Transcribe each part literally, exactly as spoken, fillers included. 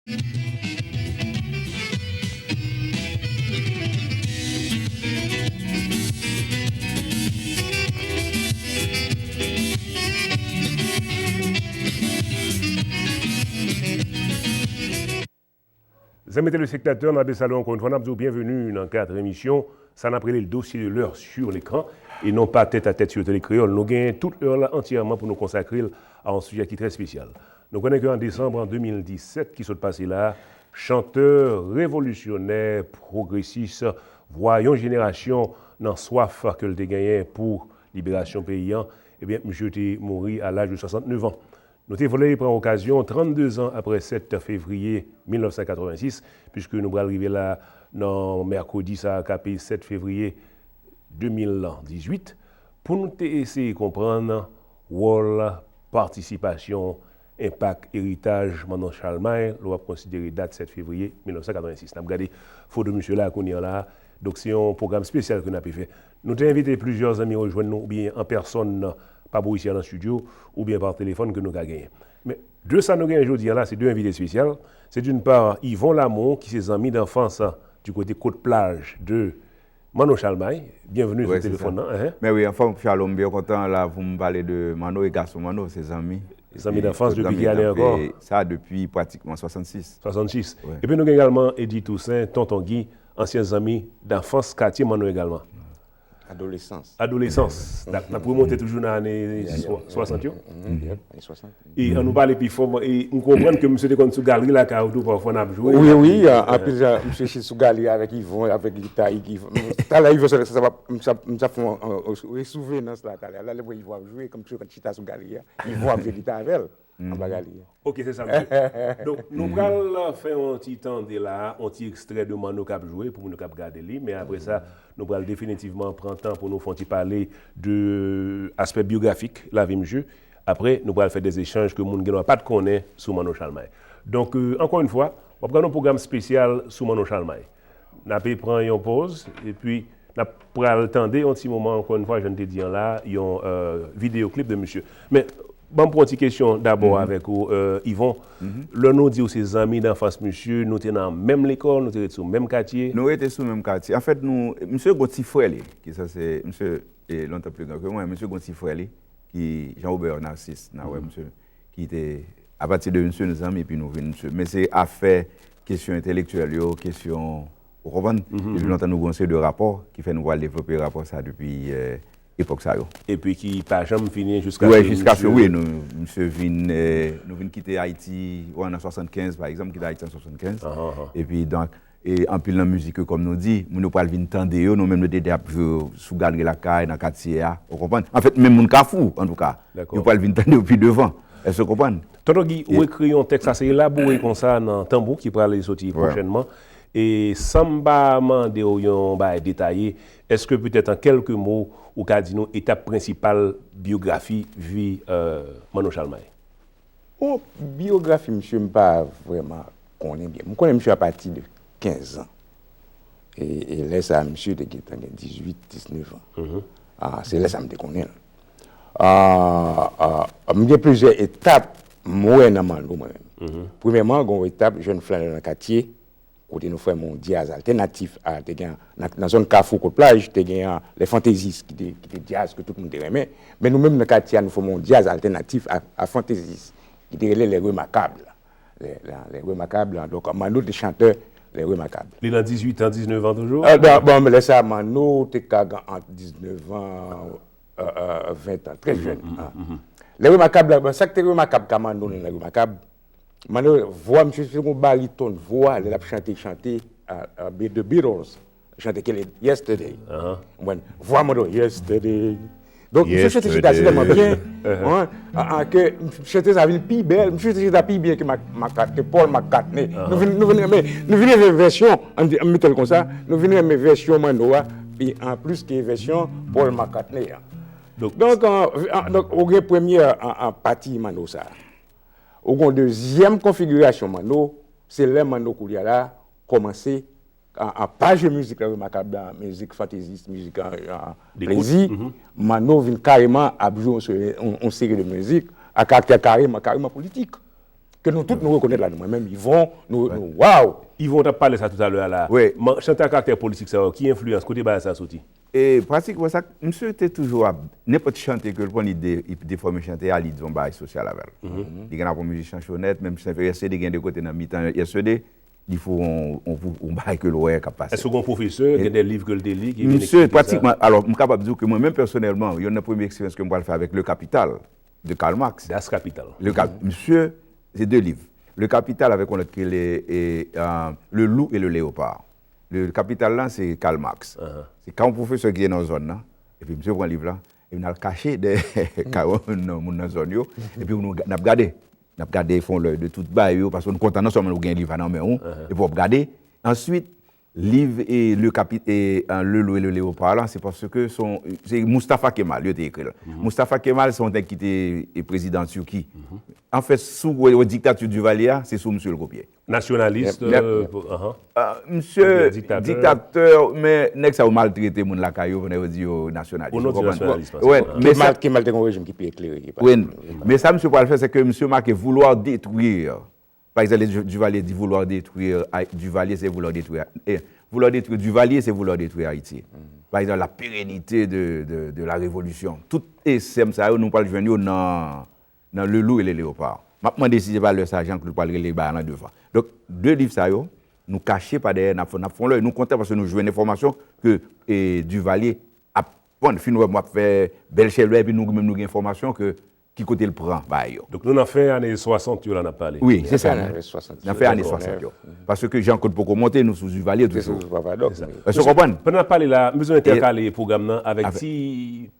Zanmi telespektatè, n ap salye w ankò yon fwa, n ap di w byenveni nan kat emisyon, sa n ap rele le dossier de l'heure sur l'écran, e non pa tèt a tèt sou Tele Kreyòl. Nou genyen tout lè la antyèman pou nou konsakre l a yon sijè ki trè espesyal. Nou konnen ke an desanm an de mil disèt ki sot pase la, chantè revolisyonè, pwogresis, vwa yon jenerasyon nan swaf ke l te genyen pou liberasyon peyi a, ebyen, misye te mouri a laj de swasantnèf an. Nou te vle pran okazyon, trannde zan apre sèt fevriye mil nèf san katrevensis, piske nou pral rive la nan mèkredi sa a k ap sèt fevriye de mil dizuit, pou nou te eseye konprann wòl, patisipasyon, enpak, eritaj Manno Chalmay, lè w ap konsidere dat sèt fevriye mil nèf san katrevensis. N ap gade foto misye la kounye a la. Donk, se yon pwogram espesyal ke n ape fè. Nou te envite plizyè zanmi rejwenn nou, oubyen an pèsòn, pa bò isi a nan estidyo, oubyen pa telefòn ke nou ka genyen. Men, de sa nou genyen jodi a la, se de envite espesyal. Se d'une part Yvon Lamour, ki se zanmi d'enfance du côté Côte Plage de Manno Chalmay. Byenveni sou telefòn nan. Enhen. Men wi, anfòm, Shalom, byen kontan la pou m pale de Manno e gason Manno, se zanmi. Zanmi d'enfance depi ki ane ankò? Sa depi pratikman swasannsis. Swasannsis. Epi nou gen egalman Eddy Toussaint, Tonton Guy, ansyen zanmi d'enfance katye Manno egalman. Adolesans. Adolesans. N ap remonte toujou nan ane swasant yo. Ane swasant. E ann nou pale pi fò, e m konprann ke misye te konn sou galri lakay ou tou, pafwa n ap jwe. Wi, wi, anpil jan, misye chita sou galri avèk Yvon, avèk gita, Yvon. Talè Yvon, sa, sa, m sa, m sa fè yon resouvenans la, talè. La, lè mwen Yvon ap jwe, kòm misye konn chita sou galri a, Yvon ap jwe gita avè l, anba galri a. Ok, se sa, misye. Donk, nou pral fè yon ti tande la, yon ti ekstrè de Manno k ap jwe, pou moun yo k ap gade li, men apre sa, nou pral definitivman pran tan pou nou fè yon ti pale de aspè byografik lavi misye. Apre, nou pral fè de echanj ke moun gen dwa pa t konnen sou Manno Chalmay. Donk, ankò yon fwa, w ap gade yon pwogram espesyal sou Manno Chalmay. N ape pran yon pòz, epi n ap pral tande yon ti moman, ankò yon fwa, jan n te di an la, yon videyo klip de misye. Men, ban m pran yon ti kesyon dabò avèk ou, Yvon. Lè nou di w se zanmi danfans misye, nou te nan menm lekòl, nou te rete sou menm katye? Nou rete sou menm katye. Anfèt, nou, misye gon ti frè li, ki sanse, misye e lontan pli gran ke mwen. Misye gon ti frè li, ki Jean Robert Narcisse, n a wè misye, ki te, apati de misye, nou zanmi, epi nou vin misye. Men se afè kesyon entelektyèl yo, kesyon, ou konprann? Depi lontan nou gon seri de rapò, ki fè nou pral devlope rapò sa depi epòk sa yo. Epi ki pa janm fini jiskaske. Wi, jiskaske, wi, nou, misye vin, eh, nou vin kite Ayiti, wè, nan swasannkenz, pa egzanp, kite Ayiti an swasannkenz. Epi, donk, e anpil nan mizik yo, kòm nou di, moun yo pral vin tande yo, nou menm nou te deja ap jwe yo sou galri lakay, nan katye a, ou konprann? Anfèt, menm moun Kafou, antouka, yo pral vin tande yo pi devan. Èske w konprann? Tonton Guy, ou ekri yon tèks ase elabore konsa nan Tanbou ki prale soti pwochènman. E san m pa mande w yon bagay detaye, èske petèt an kèlke mo ou ka di nou etap prensipal byografi, vi, euh, Manno Chalmay? Bon, byografi misye m pa vrèman konnen byen. M konnen misye apati de kenz an. E, e lè sa a, misye te gentan gen dizuit, diznèf an. Ah, se lè sa a m te konnen l. Ah, ah, m gen plizyè etap m wè nan Manno mwen menm. Premyèman, gen yon etap jèn flanè nan katye, kote nou fòme yon dyaz altènatif a, te gen nan, nan zòn Kafou Kot Plaj, te gen, ah, Les Fantaisistes, ki te, ki te dyaz ke tout moun te renmen. Men nou menm nan katye a, nou fòme yon dyaz altènatif a, a Fantaisistes, ki te rele Les Remarquables. Les, les, Les Remarquables, donk, Manno te chantè Les Remarquables. Li nan dizuit an, diznèf an toujou? Ah, bon, bon, men lè sa, Manno te ka gen ant diznèf an, euh, euh, ven an, trè jèn. Les Remarquables, bon, sa ki te remakab ka Manno nan Les Remarquables, Manno, vwa misye se yon bariton vwa, lè l ap chante, chante, ah, ah, The Beatles. Chante kele Yesterday. Ou konprann? Vwa Manno, Yesterday. Donk, misye chante chita tèlman byen, an, an, ke chante sa vin pi bèl. Misye chante chita pi byen ke Mac-, Mac-, ke Paul McCartney. Nou vin, nou vin renmen, nou vin renmen vèsyon, an, an mete l konsa, nou vin renmen vèsyon Manno a, pi an plis ke vèsyon Paul McCartney a. Donk, an, an, donk, ou gen premye, an, an, pati Manno sa. Ou gen yon dezyèm konfigirasyon Manno, se lè Manno koulye a la kòmanse a, a pa jwe mizik la remakab la, mizik fantezis, mizik a, a plezi, Manno vin kareman ap jwe yon se-, yon, yon seri de mizik a karaktè kareman, kareman politik. Ke nou tout nou rekonèt la, nou, mwen menm, Yvon, nou, nou, waw! Yvon t ap pale sa toutalè a la. Wi. Chante a karaktè politik sa yo, ki enfliyans, kote bagay sa soti? E pratikman sa, misye te toujou ap, nenpòt chante ke l pran, li de, li defòme chante a, li di yon bagay sosyal avè l. Li gen apre mizisyen chonèt, menm chante yèsede, gen de kote nan mitan yèsede, li fè yon, yon, yon bagay ke l wè k ap pase. Èske w gen yon pwofesè, gen de liv ke l te li, ki vin eksplike sa? Misye, pratikman, alò, m kapab di w ke mwen menm pèsonèlman, yonn nan premye eksperyans ke m pral fè avèk Le Capital, de Karl Marx. Das Kapital. Le Cap, misye, se de liv. Le Capital avèk yon lòt ki rele e, euh, Le Loup et le Léopard. Le Capital la, se Karl Marx. Se ka yon pwofesè ki te nan zòn nan, epi misye pran liv la, epi n al kache dèyè kay yon moun nan, moun nan zòn yo, epi nou, n ap gade. N ap gade fè yon lè de tout bagay yo, paske nou kontan non sèlman ou gen liv la nan men w, epi w ap gade. Answit, liv e le kapi e an Le Loup et le Léopard la, se paske se yon, se Mustafa Kemal yo te ekri l. Mustafa Kemal se yon nèg ki te e prezidan Tiki. Anfèt, si w wè diktati Duvalier a, se sou misye l kopye. Nasyonalis, euh, anhan. Misye diktatè, men nèg sa yo maltrete moun lakay yo pandan yo di yo nasyonalis. Ou konprann? Kemal te gen yon rejim ki pi eklere ki pa. Wi, men sa misye pral fè, se ke misye make vouloir détruire. Pa egzanp, lè Duvalier di vouloir détruire, Duvalier se vouloir détruire, eh, vouloir détruire Duvalier se vouloir détruire Haïti. Pa egzanp, la pérennité de, de, de la révolution. Tout esèm sa yo, nou pral jwenn yo nan, nan Le Loup et le Léopard. M ap mande si se pa lè sa Jean Claude pral rele bagay lan devan. Donk, de liv sa yo, nou kache pa dèyè, n ap fè, n ap fè yon lè, nou kontan paske nou jwenn enfòmasyon ke eh, Duvalier ap Bon, fin wè m ap fè bèl chèlbè epi nou menm nou gen enfòmasyon ke ki kote l pran bagay yo. Donk nou nan fen ane swasant yo la n ap pale. Wi, se sa. Nan fen ane swasant yo. Paske Jean Claude poko monte, nou sou Duvalier toujou. Èske w konprann? Pandan n ap pale la, m bezwen entèkale pwogram nan avèk ti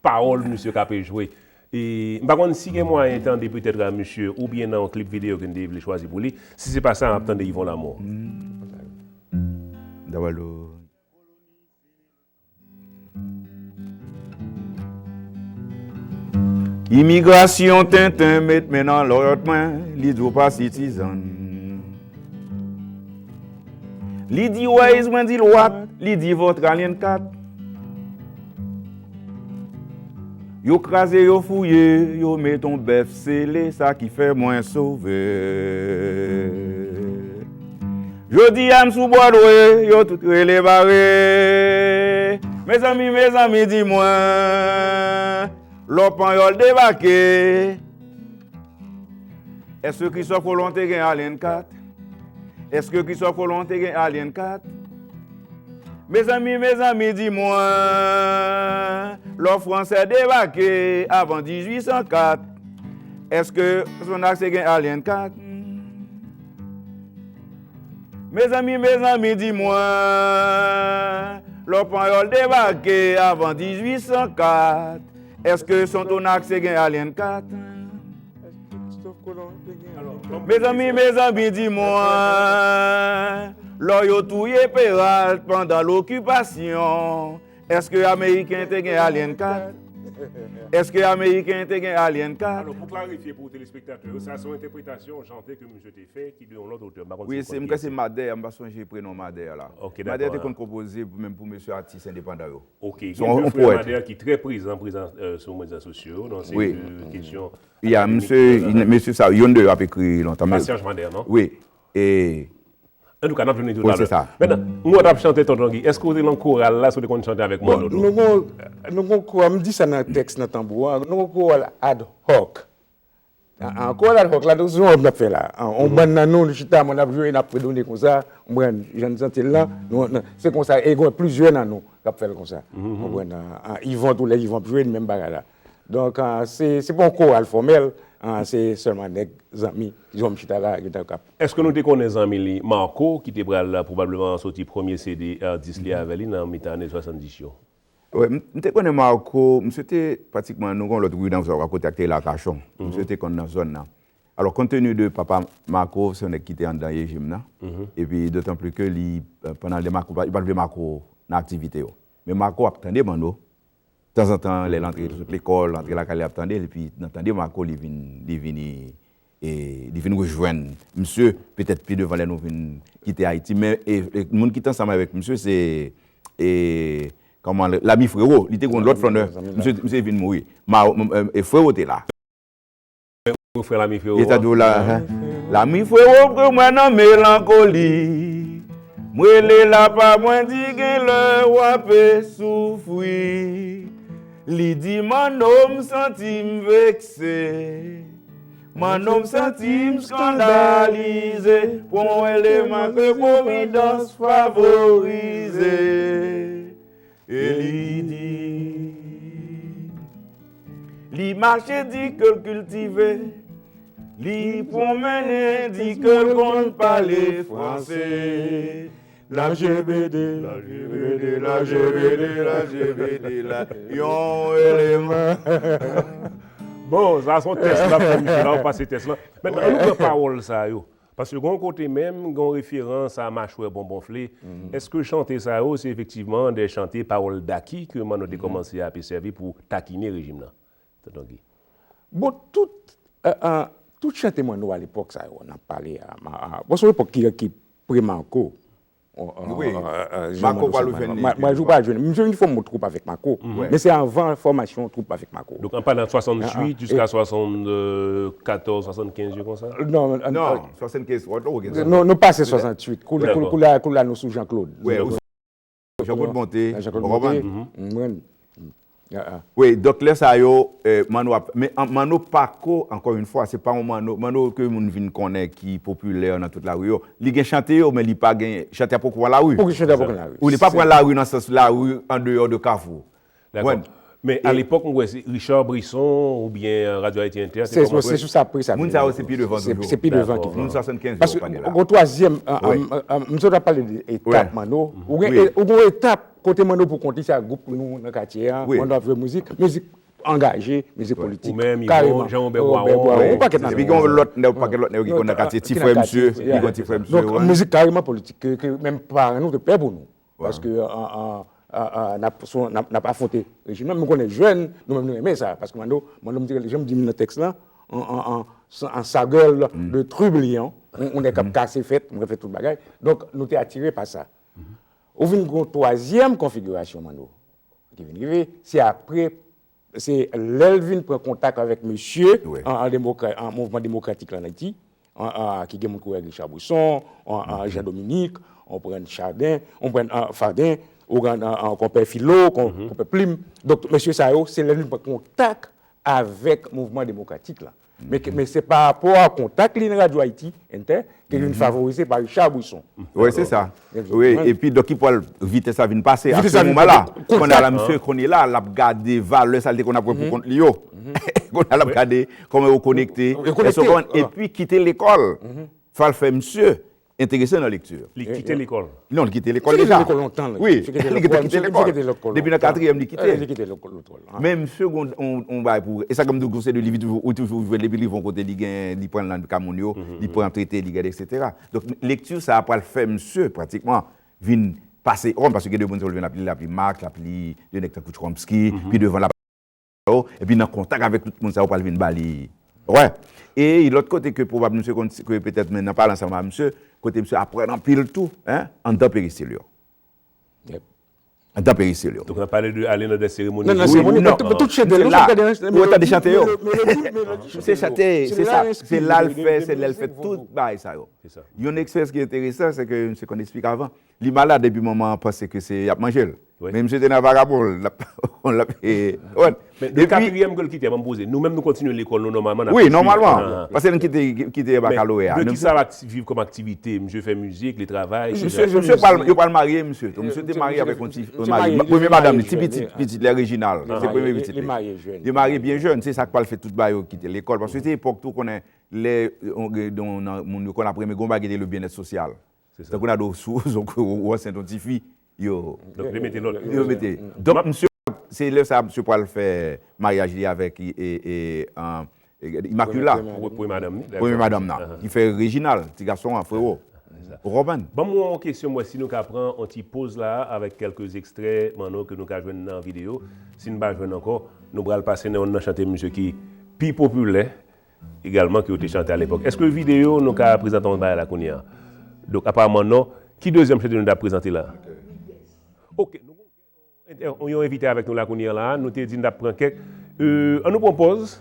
pawòl misye k ape jwe. E m pa konn si gen mwayen tande petèt a misye oubyen nan yon klip videyo ke n te vle chwazi pou li. Si se pa sa, n ap tande Yvon Lamour. Dawalo. Imigrasyon tenten met men nan lòt mwen, li di w pa sitizann. Li di Waze, mwen di l what, li di Vòtralyen kat. Yo kraze, yo fouye, yo met on bèf sele, sa ki fè mwen sove. Jodi a m sou Broadway, yo tout rele bare. Mezanmi, mezanmi, di mwen, lò panyòl debake. Èske Christophe Colomb te gen Alien kat? Èske Christophe Colomb te gen Alien kat? Mezanmi, mezanmi, di mwen, lò Fransè debake avan dizuit san kat, èske Sonax te gen Alien kat? Mezanmi, mezanmi, di mwen, lò Panyòl debake avan dizuit san kat, èske Sonax te gen Alien kat? Mezanmi, mezanmi, di mwen, lò yo touye Peralt pandan lokipasyon, èske Ameriken te gen Alien kat? Èske Ameriken te gen Alien kat? Alò, pou klarifye pou telespektatè yo, sa se yon entèpretasyon chante ke misye te fè, ki de yon lòt otè. M pa konn si w konn kiyès. Wi, se, m kwè se Madè, m pa sonje prenon Madè a la. Ok, dakò. Madè te konn konpoze pou, menm pou mesye atis endepandan yo. Ok, gen de frè Madè ki trè prezan, prezan, euh, sou medya sosyo yo, nan seri de kesyon akademik. Ya, mesye, mesye sa, youn de yo ap ekri lontan, men. Pasyans Madè, non? Wi. E Antouka, n ap jwenn li toutalè. Wi, se sa. Mentnan, m wè w t ap chante, Tonton Guy. Èske w te nan koral la, èske w te konn chante avèk Manno tou? Bon, nou gon, nou gon koral, m di sa nan tèks, nan tanbou an, nou gon koral ad hoc. An, an, koral ad hoc la, nou, se yon òb n ap fè la. An, yon bann nan nou, nou chita, mwen n ap jwe, n ap fredone konsa, w konprann, jan n santi l lan, nou, nou, se konsa, e gon plizyè nan nou k ap fè l konsa. W konprann, an, an, Yvon, tou lè Yvon ap jwe, menm bagay la. Donk, an, se, se pa yon koral fòmèl, an, se sèlman nèg, zanmi, ki jwenn m chita la, yo t ap. Èske nou te konnen zanmi li, Marco, ki te pral pwobableman soti premye C D atis li avè li nan mitan ane swasanndis yo? Wi, m, m te konnen Marco, misye te pratikman, nou gen yon lòt ri nan zòn akote ak te rele Akachon. Misye te konn nan zòn nan. Alò, konnteni de papa Marco, se yon nèg ki te anndan rejim nan. Epi, dotan pli ke li, euh, pandan lè Marco, li pa t vle Marco nan aktivite yo. Men Marco ap tande Manno, tanzantan, lè l antre, l sot lekòl, antre lakay li ap tande l, epi nan tande Marco, li vin, li vini, e, li vin rejwenn misye, petèt pi devan lè nou vin kite Ayiti. Men, e, e, moun ki t ansanm avèk misye, se, e, kòman, Lami Frero, li te gen yon lòt flannè, misye, misye vin mouri. Ma, e, e, Frero te la. Refren Lami Frero a. Li ta di w la, hein. Lami frewo pran mwen nan melankoli. M rele lapa mwen di gen lè w ape soufri. Li di manno m santi m vekse. Manno m santi m skandalize. Pran yon eleman ke Pwovidans favorize. E li di, li mache di ke l kiltive, li pwomennen di ke l konn pale franse. L G B D, L G B D, L G B D, L G B D, la, yon eleman. Bon, sa se yon tès la, fè misye la, ou pase tès la. Mentnan, ann nou pran pawòl sa yo. Paske gen yon kote menm, gen yon referans a machwè bonbonfle. Èske chante sa yo, se efektivman de chante pawòl daki ke Manno te kòmanse ape sèvi pou takinen rejim nan? Tonton Guy. Bon, tout, euh, euh, tout chante Manno alepòk sa yo, n ap pale a, a, a, bon, se yon epòk ki, ki pre Marco. Wi. Marco pral jwenn li. Mwen, jou pral jwenn. Misye vin fòm yon twoup avèk Marco. Men se anvan fòmasyon twoup avèk Marco. Donk, an palan swasanntuit jiska swasannkatòz, swasannkenz, je konsa? Non, non, non, swasannkenz, w ap gen sa. Non, nou pase swasanntuit. Kou la, kou la, kou la nou sou Jean-Claude. Wi, ou sou Jean-Claude Monté. Jean-Claude Monté. Mwen. Wi, donk lè sa yo, Manno ap, men Manno pako, ankò yon fwa, se pa yon Manno, Manno ke moun vin konnen ki popilè nan tout lari yo. Li gen chante yo, men li pa gen, chante a poko pran lari. Poko chante a poko pran lari. Ou li pa pran lari nan sans lari andeyò de Kafou. Dakò. Men alepòk, mwen kwè se Richard Brisson oubyen Radyo Ayiti Entè, se kòman kwè? Se sou sa pre sa. Moun sa yo se pi devan toujou. Se pi devan toujou. Moun swasannkenz yo pa gen la. Paske gon twazyèm, m sot ap pale de etap Manno, ou gen etap kote Manno pou kont li, se ak gwoup nou nan katye a, Manno ap jwe mizik, mizik angaje, mizik politik, kareman. Ou menm, Yvon, Jean Robert Boiron. Yon pakèt nèg. Epi gen yon lòt, yon pakèt lòt nèg yo ki konn nan katye, ti frè misye, ki gen ti frè misye. Donk, mizik kareman politik, ke, ke menm paran nou te pè pou nou. Paske n ap afwonte rejim nan, men m konnen jèn, nou menm nou renmen sa, paske Manno, Manno m te rele, jan m di nan tèks lan, an sagèl de trublion, yon nèg k ap kase fèt, m renmen tout bagay, donk nou te atire pa sa. Ou vin gen yon twazyèm konfigirasyon Manno ki vin rive, se apre, se lè l vin pran kontak avèk mesye an, an, demokra, an mouvman demokratik la an Ayiti, an, an, ki gen moun kou Richard Brisson, an, an, Jean Dominique, on pran Chardin, on pran an, Fardin, ou gen an, an, konpè Filo, kon, konpè Plim. Donk mesye sa yo, se lè l vin pran kontak avèk mouvman demokratik la. Men, men se pa rapò a kontak li nan Radyo Ayiti Entè ke li vin favorize pa Richard Brisson. Wi, se sa. Wi, epi donk ki pral, vitès la vin pase a se moman la. Kounye a la, misye kounye la, l ap gade valè sa l te konn ap wè pou kont li yo. Kounye a l ap gade kòman yo konekte. Èske w konprann? Epi kite lekòl. Sa l fè misye enterese nan lekti. Li kite lekòl. Non, li kite lekòl deja. Wi, li te kite lekòl. Depi nan katriyèm li kite. Men misye gen yon, yon bagay pou, e sa ke m di w, se de liv, ou toujou jwenn, depi li rive yon kote, li gen, li pran nan ka moun yo, li pran trete, li gade, etsetera. Donk, lekti sa a pral fè misye, pratikman, vin pase òm, paske gen de moun sa yo l vin l ap li, l ap li Marx, l ap li de nèg tankou Chomsky, pi devan l ap yo, epi nan kontak avèk tout moun sa yo pral vin ba li. Wè. E lòt kote ke pwobab misye konn, ke petèt men nan pale ansanm a misye, kote misye aprann anpil tou, en, anndan peristil yo. Anndan peristil yo. Donk n ap pale de ale nan de seremoni. Nan, nan seremoni, tout chante yo, nou gade nan melodi, melodi, melodi chante yo. Se chante, se sa. Se la l fè, se lè l fè tout bagay sa yo. Yon eksperyans ki enteresan, se ke misye konn eksplike avan. Li malad epi manman an panse ke se y ap manje l. Men misye te nan vagabon, l ap, l ap, e, wè. Men de katriyèm ke l kite a, ban m poze. Nou menm nou kontinye lekòl nou nòmalman, n ap swiv. Wi, nòmalman. Paske nou kite, kite bakaloreya. Men de kisa l ap viv kòm aktivite? Misye fè mizik, li travay, kisa? Misye, misye pral, yo pral marye misye. Misye te marye avèk yon ti, premye madanm li, ti pitit, pitit li a Reginald. Se premye pitit li. Li marye byen jèn. Se sa k pral fè tout bagay yo kite lekòl. Paske se epòk tou konnen lè, nan moun yo konn ap renmen, gon bagay ki te le byenèt sosyal. Tankou n a di w sou, ou ansent yon tifi, yo. Donk, yo mete lòt. Yo mete. Donk, misye, se lè sa a, misye pral fè maryaj li avèk, e, e, e, Immaculée. Premye madanm li. Premye madanm nan. Ki fè Reginald, ti gason an, frewo. Ou konprann? Ban m yon kesyon, m wè si nou ka pran yon ti poz la a, avèk kèlke ekstrè Manno ke nou ka jwenn nan videyo. Si n pa jwenn ankò, nou pral pase nan youn nan chante misye ki pi popilè, egalman ke yo te chante alepòk. Èske videyo nou ka prezante yon bagay la kounye a? Donk, aparamman non. Ki dezyèm chante nou t ap prezante la? Ok, nou gen yon envite avèk nou la kounye a la. Nou te di n t ap pran kèk. Euh, ann nou pran pòz,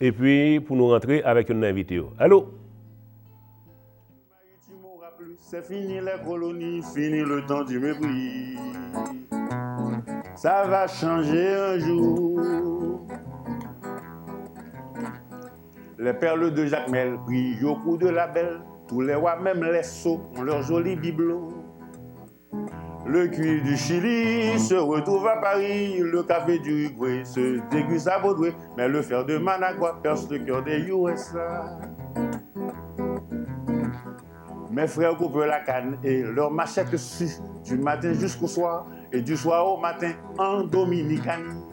epi pou nou rantre avèk youn nan envite yo. Alo? C'est fini les colonies, fini le temps du mépris. Ça va changer un jour. Les perles de Jacmel brillent au cou de la belle. Tous les rois, même les sots, ont leurs jolis bibelots. Le cuir du Chili se retrouve à Paris, le café d'Uruguay se déguste à Broadway, mais le fer de Managua perce le cœur des U S A. Mes frères coupent la canne et leurs machettes suent du matin jusqu'au soir et du soir au matin en Dominicanie.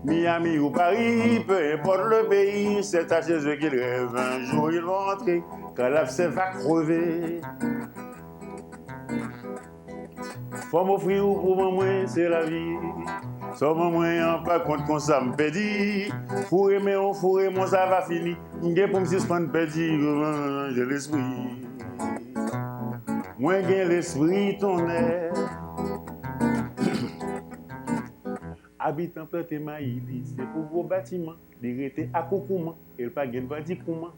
Miami ou Paris, peu importe le pays, c'est à chez eux qu'ils rêvent. Un jour ils vont rentrer, quand l'abcès va crever. Fò m ofri ou pou ban mwen, se lavi. Sòlman mwen an pa kont konsa m pèdi. Foure men w, foure men w, sa va fini. M gen pou m sispann pèdi, manje lespri. Mwen gen lespri tonnè. Abitan plante mayi li, se pou gwo batiman. Li rete akoukouman, e l pa gen dwa di kouman.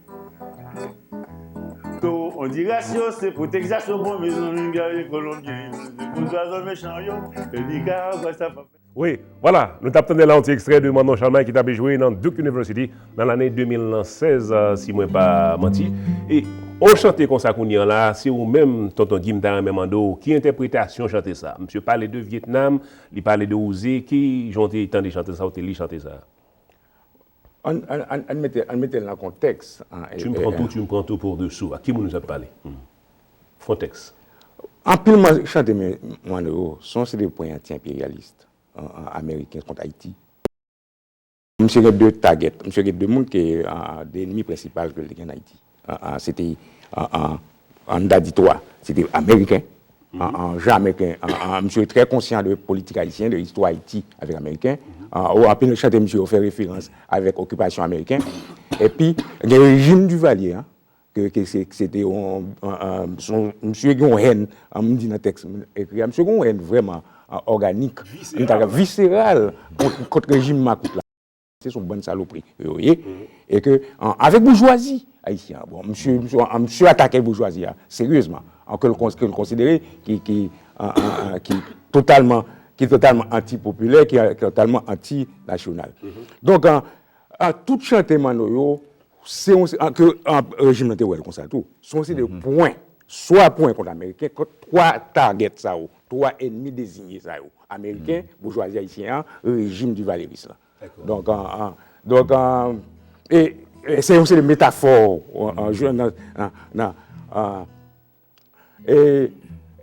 Towo Ondiras yo, se pou Tegzas yo, bon, mezanmi, gade Kolonbyen yo, se pou zwazo mechan yo, e Nikaragwa, sa p ap fèt. Wi, vwala, nou t ap tande la yon ti ekstrè de Manno Chalmay ki t ap jwe nan Duke University nan lane de mil sèz, si mwen pa manti. E yon chante konsa kounye a la, se ou menm, Tonton Guy, m ta renmen mande w, ki entèpretasyon chante sa? Misye pale de Vyetnam, li pale de Oze, ki jan w te tande chante sa, ou te li chante sa? Ann, ann, ann, ann mete, ann mete l nan kontèks, an, e, Tu me e, prends e, tout, tu me prends tout pour dessous. A ki moun nou t ap pale? Hmm. Kontèks. Anpil mwa-, chante men, Manno yo, se yon seri pwen anti-enperyalis, an, an, ameriken kont Ayiti. Misye gen de target, misye gen de moun ke, an, de enmi prensipal ke l te gen an Ayiti. An, an, se te, an, an, an, n ta di twa, se te ameriken, an, an, jan ameriken, an, an, misye trè konsyan de politik ayisyen, de istwa Ayiti avèk ameriken. An, o, anpil chante misye yo fè referans avèk okipasyon ameriken. Epi, gen rejim Duvalier, an, ke, ke se, se te yon, an, an, se yon, misye gen yon hèn, an, m di nan tèks m ekri a, misye gen yon hèn vrèman, an, òganik, m ta di viseral kont, kont rejim makout la. Se yon bann salopri yo ye. E ke, an, avèk boujwazi ayisyen an, bon, misye, misye, an, misye atake boujwazi a seryezman, an, ke l kons-, ke l konsidere ki, ki, an, an, an, ki totalman, ki totalman antipopilè, ki, ki totalman antinasyonal. Donk, an, an, tout chante Manno yo, se yon, an, ke, an, rejim nan te wè l konsa tou. Se yon seri de pwen, swa pwen kont ameriken, kont twa target sa yo, twa enmi deziye sa yo. Ameriken, boujwazi ayisyen an, rejim divalyeris la. Dakò. Donk, an, an, donk, an, e, e se yon seri de metafò, an, an, nan, nan, nan, an, e,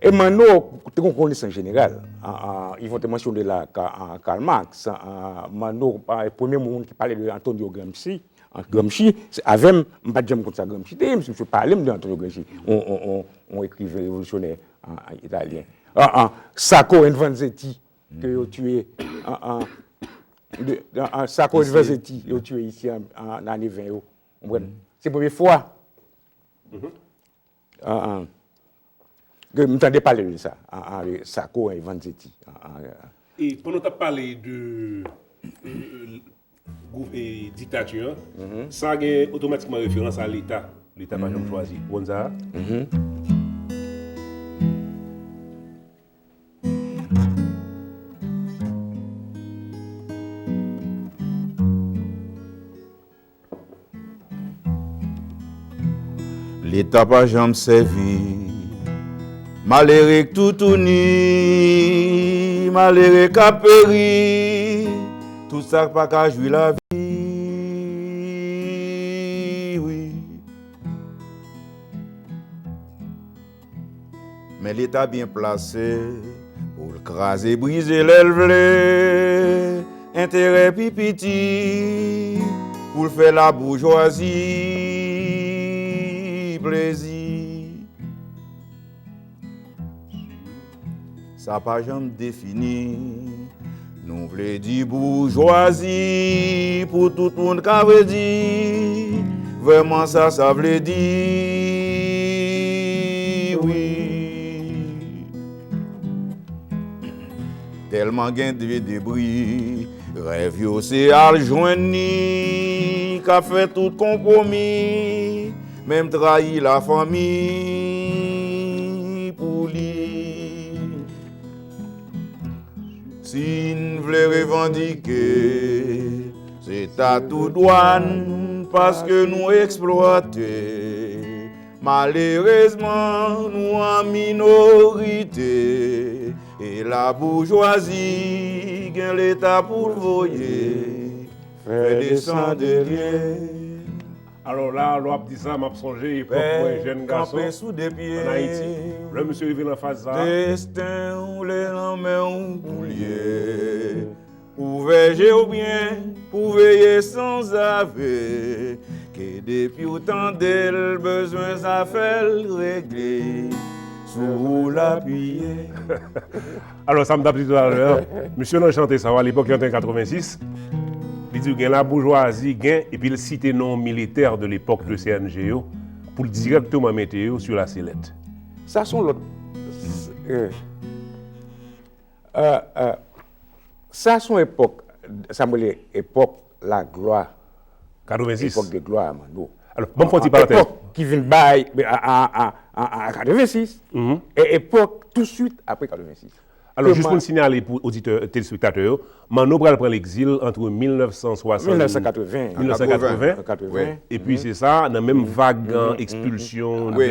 e Manno te gen konesans jeneral. An, an, Yvon te mansyone la Ka-, an, Karl Marx. An, Manno, an, premye moun ki pale de Antonio Gramsci, an, Gramsci, se avè m, m pa t janm konn sa Gramsci te ye, misye pale m de Antonio Gramsci, yon, yon, yon, yon ekriven revolisyonè, an, an, italyen. An, an, Sacco and Vanzetti, ke yo tiye, an, an, de, an, an, Sacco and Vanzetti, yo tiye isi an, an ane ven yo. Ou konprann? Se premye fwa. An, an, ke m tande pale de sa. An, an, de Sacco and Vanzetti. An, an, e pandan w t ap pale de, e, e, gou-, e, diktati an, sa gen otomatikman referans a Leta. Leta pa janm chwazi. Ou konn sa? Leta pa janm sèvi malere k toutouni, malere k ap peri, tout sa k pa ka jwi lavi, wi. Men Leta byen plase pou l kraze, brize lè l vle. Enterè pi piti pou l fè laboujwazi plezi. Sa pa janm defini. Nou vle di boujwazi pou tout moun ka vredi. Vrèman sa sa vle di, wi. Tèlman gen de debri, rèv yo se al jwenn ni, k ap fè tout konpwomi, menm trayi lafanmi. Si n vle revandike, se ta tou dwa n, paske nou eksplwate. Malerezman, nou an minorite, e laboujwazi gen Leta pou l voye fè desann de lye. Alò la, lè w ap di sa, m ap sonje epòk mwen jèn gason kanpe sou de pye. Ann Ayiti. Lè misye rive nan faz sa a, Desten w le nan men w pou l ye. Ouvè je w byen pou veye sanzave, ke depi w tande l bezwen zafè l regle, sou ou l apiye. Alò, sa m t ap di talè a, misye nan chante sa yo, alepòk li antre an katrevensis, li di gen laboujwazi, gen, epi l site non militè de lepòk de C N G yo, pou l dirèkteman mete yo sou la selèt. Sa se yon lòt. Sa se yon epòk, sa m rele epòk laglwa, katrevensis. Epòk de glwa a Manno. Alò, ban m fè yon ti parantèz. Epòk ki vin bay an katrevensis, e epòk touswit apre katrevensis. Alò, jis pou n siyale pou oditè, telespektatè yo, Manno pral pran legzil antre mil nèf san swasant, mil nèf san katreven, mil nèf san katreven, epi se sa, nan menm vag an ekspilsyon de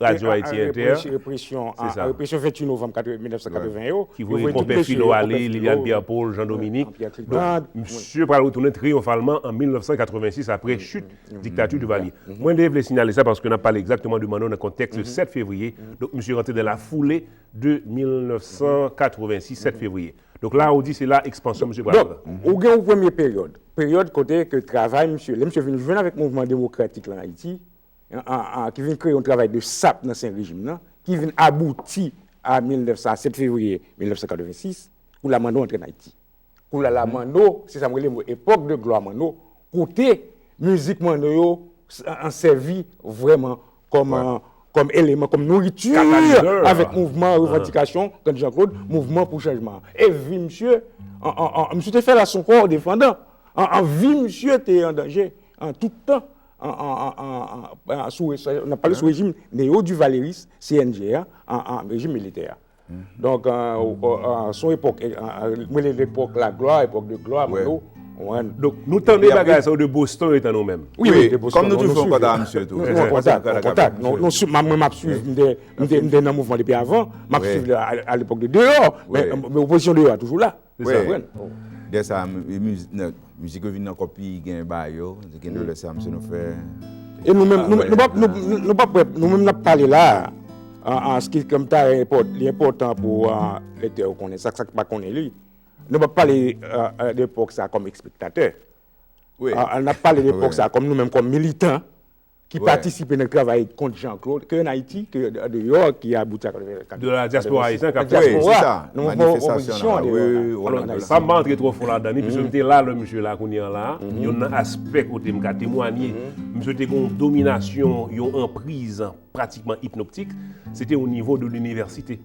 Radio Haiti Inter, represyon ventuit novanm mil nèf san katreven yo, ki voye konpè Filo ale, Liliane Pierre-Paul, Jean Dominique. Donk, misye pral retounen triyonfalman an mil nèf san katrevensis apre chit diktati Duvalier. Mwen te vle siyale sa paske n ap pale egzakteman de Manno nan kontèks de sèt fevriye. Donk, misye rantre dans la foulée de mil nèf san katrevensis, sèt fevriye. Donk la, ou di se la ekspansyon misye pral pran. Ou gen yon premye peryòd. Peryòd kote ke travay misye, lè misye vin jwenn avèk mouvman demokratik la an Ayiti, ki vin kreye yon travay de sap nan sen rejim nan, ki vin abouti a mil nèf san, sèt fevriye mil nèf san katrevensis, kou la Manno antre an Ayiti. Kou la la Manno, se sa m rele epòk de glwa Manno, kote mizik Manno yo an sèvi vrèman kòm kòm eleman, kòm nouriti avèk mouvman revandikasyon Kant Jean Claude, mouvman pou chanjman an. E vi misye, misye te fè la son kò defandan. An vi misye te an danje an tout tan. Sou, n ap pale sou rejim neo-duvaleris, C N G a, an rejim militè a. Donk, se yon epòk, mwen rele lepòk laglwa, epòk de glwa Manno. Donk, nou tande bagay sa yo de Boston etan nou menm. Wi, wi, de Boston. Kòm nou toujou an kontak ak misye tou. Nou an kontak, an kontak. Mwen, m ap swiv, m te nan mouvman depi avan, m ap swiv a lepòk de deyò, men opozisyon deyò a toujou la. Se sa. Dè sa, mizik yo vin ankò pi gen ba yo, gen de lè sa, misye nou fè. E nou menm, nou p ap, nou p ap wè, nou menm n ap pale la a, an, an, se ki kòm ta li enpòtan pou lektè yo konnen sa, sa ki pa konnen li. Nou p ap pale de epòk sa kòm espektatè. N ap pale de epòk sa kòm nou menm kòm militan ki patisipe nan travay kont Jean Claude, ke an Ayiti, ke deyò, ki abouti a katreven. De la diaspora ayisyen k ap fè. Diaspora, nou fè opozisyon deyò. Alò, sa m pa antre twò fon ladan li, piske m te la lè misye la kounye a la. Youn nan aspè kote m ka temwanye, misye te gen yon dominasyon, yon anpriz pratikman ipnoptik, se te o nivo de linivèsite.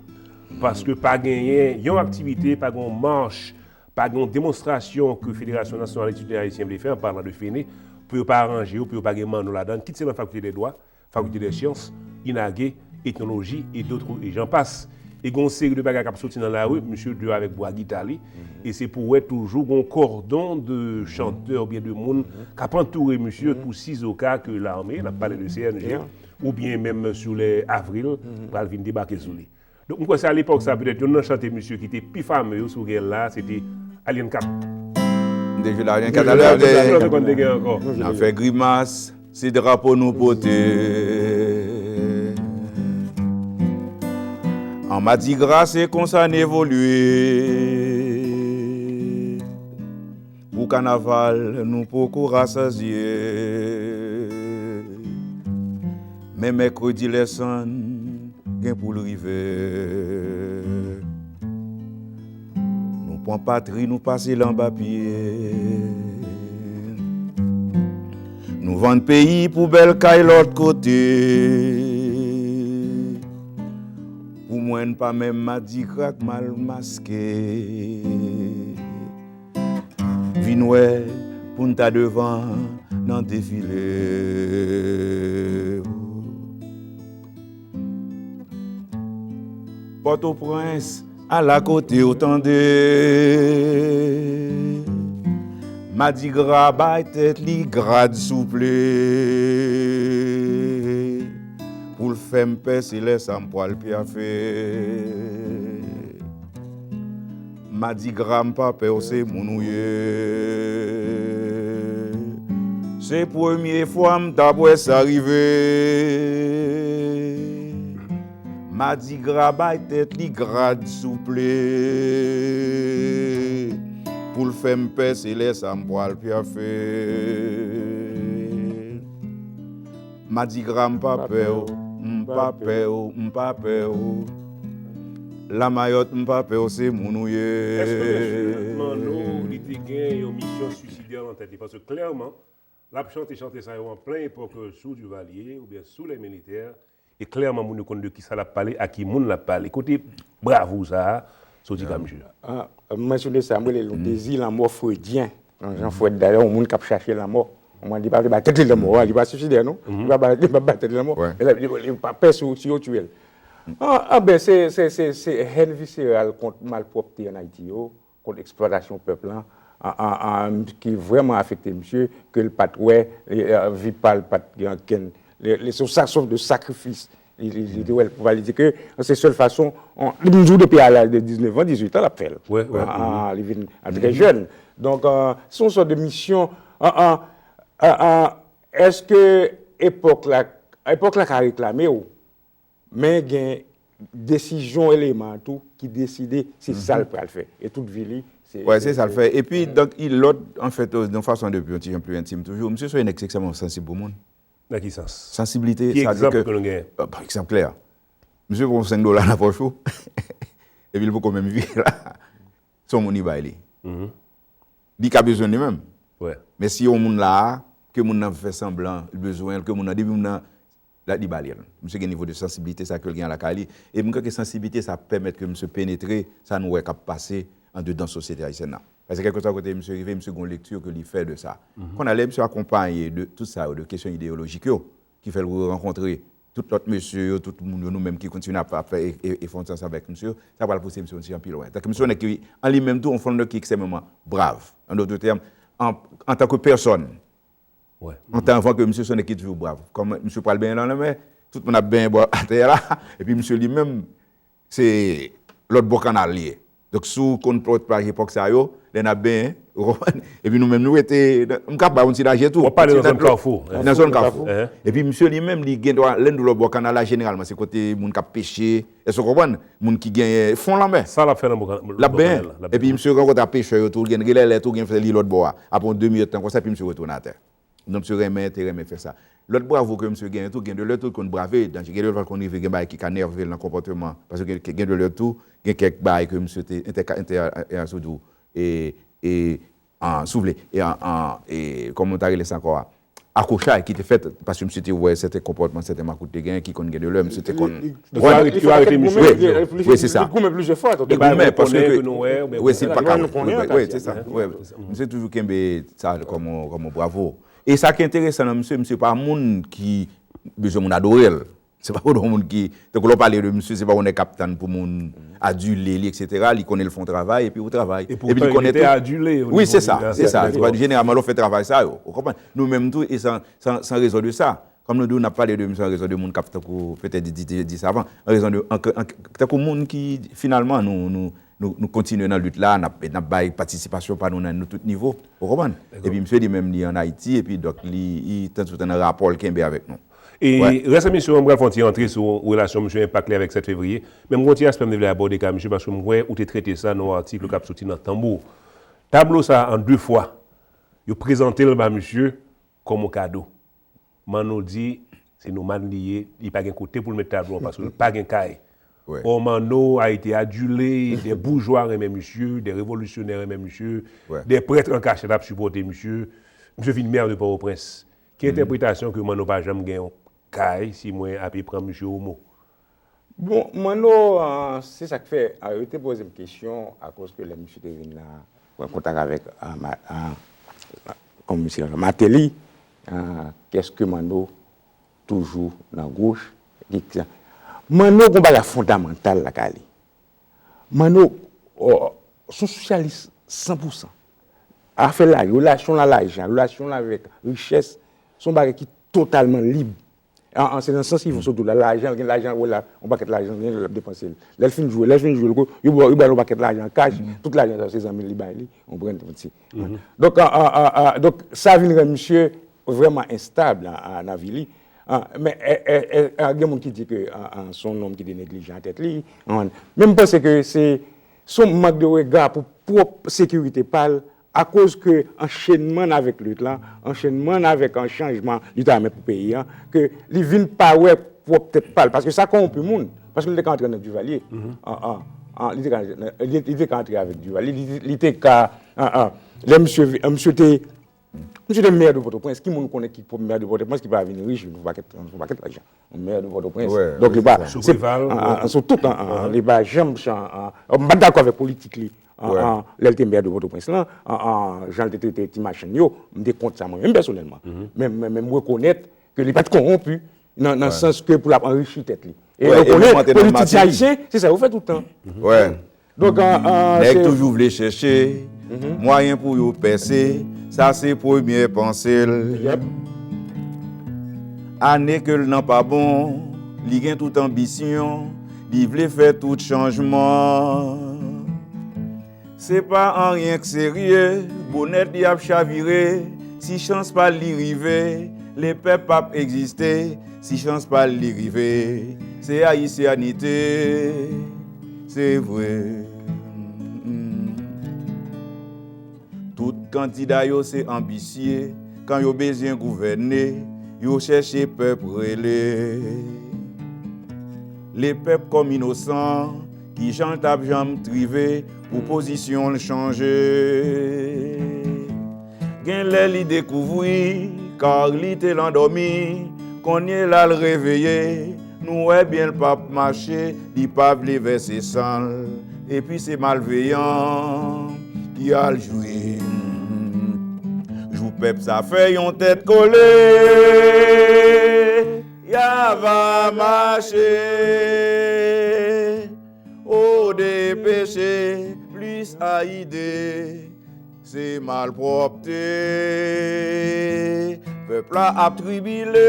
Paske pa genyen yon aktivite, pa gen yon mach, pa gen yon demonstrasyon ke Federasyon Nasyonal Etidyan Ayisyen vle fè, an palan de FENE, pou yo pa ranje yo, pou yo pa gen Manno ladan, kit se nan Fakilte dè Dwa, Fakilte dè Syans, INAGE, Etnoloji, e dòt, e jan pas. E gen yon seri de bagay k ap soti nan lari, misye deyò avèk bwa gita li, e se pou wè toujou gen yon kòdon de chantè oubyen de moun k ap antoure misye pou sizoka ke lame, n ap pale de C N G, oubyen menm sou lè Avril pral vin debake sou li. Donk, m kwè se alepòk sa, petèt, youn nan chante misye ki te pi fame yo, si w gen l la, se te Alien Cat. M te jwe l Alien Cat talè. N ap fè grimas, se drapo nou pote. An madigra, se konsa n evolye. Pou kanaval, nou poko rasazye. Men mèkredi, lè sann gen pou l rive. Nou pran patri, nou pase l anba pye. Nou vann peyi pou bèl kay lòt kote. Pou mwen, n pa menm madigra k mal maske. Vin wè pou n ta devan nan defile. Pòtoprens, Ala kote w tande. Madigra bay tèt li grad souple. Pou l fè m pè, se lè sa m pral pyafe. Madigra, m pa pè w, se moun ou ye. Se premye fwa m t ap wè sa rive. Madigra bay tèt li grad souple. Pou l fè m pè, se lè sa m pral pyafe. Madigra, m pa pè w, m pa pè w, m pa pè w. Lamayòt, m pa pè w, se moun ou ye. Èske mesye Manno, li te gen yon misyon swisidè nan tèt li? Paske klèman, l ap chante chante sa yo an plen epòk sou Duvalier oubyen sou lè militè, e klèman moun yo konn de kisa l ap pale, a ki moun l ap pale. Kote bravo sa a soti ka misye? Ah, m mansyone sa, m rele l yon dezi lanmò freudyen. Jan Frèd dayè, yon moun k ap chache lanmò. Mwen, li pa vle bay tèt li lanmò, li pa swisidè non. Li pa bay, li pa bay tèt li lanmò. Li pa pè si yo tiye l. Ah, ah, ben, se, se, se, se hèn viseral kont malpwòpte ann Ayiti yo, kont eksplwatasyon pèp lan, an, an, an, ki vrèman afekte misye, ke l pa t wè, e, e, vi pa l pa t gen ankenn, le, le, se yon sa, sòt de sakrifis. Li, li, li te wè l pou li di ke se sèl fason, on, li di w depi a laj de diznèf an, dizuit an, l ap fè l. Wi, wi. Ah, ah, li vin a trè jèn. Donk, euh, se yon sòt de misyon, ah, ah, ah, ah, èske epòk la, epòk la ka reklame w, men gen desizyon eleman an tou ki deside se sa l pral fè. E tout vi li, se... Wè, se sa l fè. Epi, donk, i lòt, anfèt, euh, yon fason de yon ti jan pli entim toujou, misye se yon nèg ki ekstrèmman sansib pou moun. Nan ki sans? Sansiblite, sa di ke... Ki egzanp ke nou genyen? Euh, pa egzanp klè. Misye pran senk dola nan pòch ou, epi l poko menm vire la. Se yon moun li bay li. Li ka bezwen li menm. Wi. Men si yon moun la, ke moun nan fè sanblan, li bezwen l, ke moun nan, depi moun nan, la, li ba li l. Misye gen nivo de sansiblite sa ke l gen lakay li. E m kwè ke sansiblite sa pèmèt ke misye penetre sa nou wè k ap pase andedan sosyete ayisyèn nan. Paske kèlkeswa kote misye rive, misye gen yon lekti ke li fè de sa. Kounye a, lè misye akonpaye de tout sa yo, de kesyon ideyolojik yo, ki fè l rankontre tout lòt mesye yo, tout moun yo, nou menm ki kontinye ap, ap fè e, e, e fè yon ti ansanm avèk misye, sa pral pouse misye yon ti jan pi lwen. Tanke misye yon nèg ki, an li menm tou, yon fòm de ki ekstrèmeman brav. An dòt tèm, an, antanke pèsòn, antan, anvan ke misye se yon nèg ki toujou brav. Kòm misye pral benyen nan lanmè, tout moun ap benyen bò atè a la, epi misye li menm, se lòt bò kannal li ye. Donk, si w konn pwòt plaj epòk sa yo, lè n ap benyen, ou konprann? Epi nou menm, nou rete, m ka ba yon ti lajè tou. W ap pale nan zòn Kafou. Nan zòn Kafou. Epi misye li menm, li gen dwa, lè n di w lòt bò kannal la, jeneralman, se kote moun k ap peche, èske w konprann? Moun ki genyen fon lanmè. Sa l ap fè nan bò kannal la? L ap benyen. Epi misye rankontre ak pechè yo tou, gen, gen lè, lè tou, gen fè li lòt bò a. Apre yon demi èdtan konsa, epi misye retounen atè. Donk, misye renmen, te renmen fè sa. Lòt bravo ke misye genyen tou, gen de lè tou l konn brave danje, gen de lè l konn rive gen bagay ki ka nève l nan konpòteman. Paske gen, gen de lè tou, gen kèk bagay ke misye te entè, entè, e, e, e, an, si w vle, e, an, an, e, kòman w ta rele sa ankò a? Akochay ki te fèt, paske misye te wè sèten konpòtman, sèten makout te genyen, ki konn gen de lè, misye te konn... Yo arete, yo arete misye. Wi, wi, se sa. Li goumen plizyè fwa. Li goumen, paske, wi, se pa ka, wi, se sa. Wi, misye toujou kenbe sa kòm, kòm bravo. E sa ki enteresan nan misye, misye pa moun ki bezwen moun adore l. Se pa yon moun ki, tankou lè w pale de misye, se pa yon nèg k ap tann pou moun adile li, etsetera. Li konnen l fè yon travay, epi yon travay. Epi li konnen tou. Wi, se sa, se sa. Se pa, jeneralman, lè w fè travay sa yo, ou konprann? Nou menm tou, e se an, se an, se an rezon de sa. Kòm nou di w, n ap pale de misye an rezon de moun k ap tankou, petèt di, di, di, di sa avan, an rezon de, an, an, tankou moun ki, finalman, nou, nou, nou, nou kontinye nan lit la, n ap, n ap bay patisipasyon pa nou nan, nan tout nivo. Ou konprann? Epi misye li menm li ann Ayiti, epi donk li, li tanzoutan nan rapò l kenbe avèk nou. E rès emisyon an, m pral fè yon ti rantre sou relasyon misye, enpak li avèk sèt fevriye. Men m gen yon ti aspè m te vle abòde ka misye, paske m wè ou te trete sa nan yon atik k ap soti nan Tanbou. Tablo sa a, an de fwa, yo prezante l ba misye kòm yon kado. Manno di, se nòmal li ye, li pa gen kote pou l met tablo an, paske l pa gen kay. Ò, Manno a été adulé, des bourgeois renmen misye, des révolutionnaires renmen misye, des prêtres en cachette ap sipòte misye. Misye vin mè de Pòtoprens. Ki entèpretasyon ke Manno pa janm gen yon kay, si mwen ape pran misye o mo? Bon, Manno, ah, se sa k fè, ah, yo te poze m kesyon, akoz ke lè misye te vin la, pran kontak avèk, ah, ma-, ah, kòm misye Martelly, ah, kèske Manno toujou nan goch, ki, ki, Manno gon bagay fondamantal lakay li. Manno, se yon sosyalis san pou san. Afè la, relasyon l a lajan, relasyon l avèk richès, se yon bagay ki totalman lib. An, an, se nan sans ki fè sou tou la, lajan, gen lajan, wè la, yon pakèt lajan, gen lè l ap depanse l. Lè l fin jwe, lè l fin jwe, l ko- yo ba yo ba l yon pakèt lajan kach, tout lajan sa se zanmi l li bay li, yon grenn ti. Donk, an, an, an, an, donk, sa vin rann misye vrèman enstab an, an, nan vi li. An, men, e, e, e, e, gen moun ki di ke an, an, se yon nonm ki te neglijan tèt li. An, men m panse ke se, se yon mank de rega pou pwòp sekirite pa l, akoz ke anchenman avèk lit lan, anchenman avèk an chanjman li ta renmen pou peyi an, ke li vin pa wè pwòp tèt pa l. Paske sa kòwonpi moun. Paske li te ka antre nan Duvalier. An, an, an, li te ka, li, li te ka antre avèk Duvalier. Li, li te ka, an, an, lè misye, misye te, misye te mè de Pòtoprens. Ki moun konnen ki pwòp mè de Pòtoprens ki pa vin rich, vin fè pakèt, fè pakèt lajan? Mè de Pòtoprens. Donk, li pa, se, an, an, sou tout, an, an, li pa janm chan-, an, an, m pa t dakò avèk politik li. An, an, lè l te mè de Pòtoprens lan, an, an, jan l te trete ti machann yo, m te kont sa mwen menm pèsonèlman. Men, men, men m rekonèt ke li pa t kowonpi nan, nan sans ke pou l ap anrichi tèt li. E rekonèt politisyen ayisyen, se sa yo fè tout tan. Donk, an, an, nèg toujou vle chèche mwayen pou yo pèse, sa se premye panse l. Ane ke l nan pa bon, li gen tout anbisyon, li vle fè tout chanjman. Se pa anyen k serye, bonèt li ap chavire, si chans pa l li rive, lepèp p ap egziste, si chans pa l li rive, se ayisyanite, se vre. Tout kandida yo se anbisye, kan yo bezwen gouvène, yo chèche pèp rele. Lepèp kòm inosan, kijan l t ap janm t rive pou pozisyon l chanje? Genlè li dekouvri, kar li te landòmi, kounye la l reveye, nou wè byen l p ap mache, li pa vle vèse san l, epi se malveyan ki al jwi. Jou pèp sa fè yon tèt kole, y a va mache, o depeche, plis a ide. Se malpwòpte, pèp la ap tribile,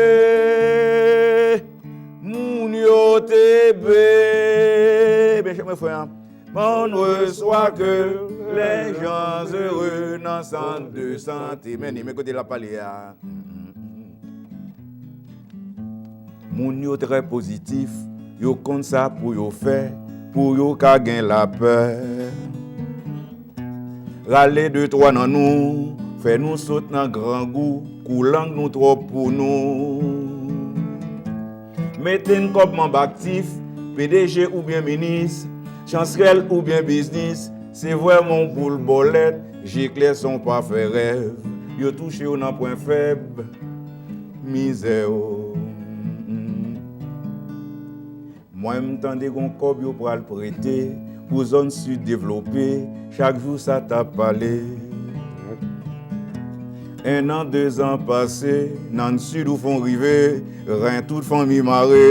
moun yo te be. Ebyen, chak mwen frè an, on ne reçoit que les gens heureux nan sant de sante. Men, men kote l ap pale a. Moun yo trè pozitif, yo konn sa pou yo fè, pou yo ka gen lapè. Rale de twa nan nou, fè nou sot nan grangou, kou lang nou twòp pou nou. Mete n kòm manm aktif, P D G oubyen minis, chansrèl oubyen biznis, se vrèman yon boul bòlèt, je klè san w pa fè rèv, yo touche w nan pwen fèb. Mizè o. Mwen m tande gon kòb yo pral prete pou zòn sid devlope, chak jou sa t ap pale. En an, dezan pase, nan sid ou fon rive, ren tout fanmi mare.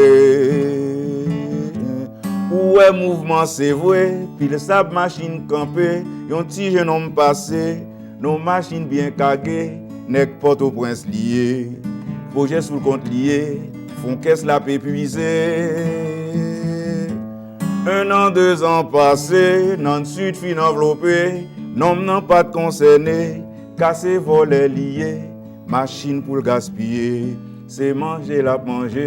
Ou wè mouvman se vre, pil sab machin kanpe, yon ti jennonm pase, nan yon machin byen kage, nèg Pòtoprens li ye. Pwojè sou l kont li ye, fon kès l ap epwize. En an, dezan pase, nan sid fin anvlope, nonm nan pa t konsène, kase vòlè li ye, machin pou l gaspiye, se manje l ap manje,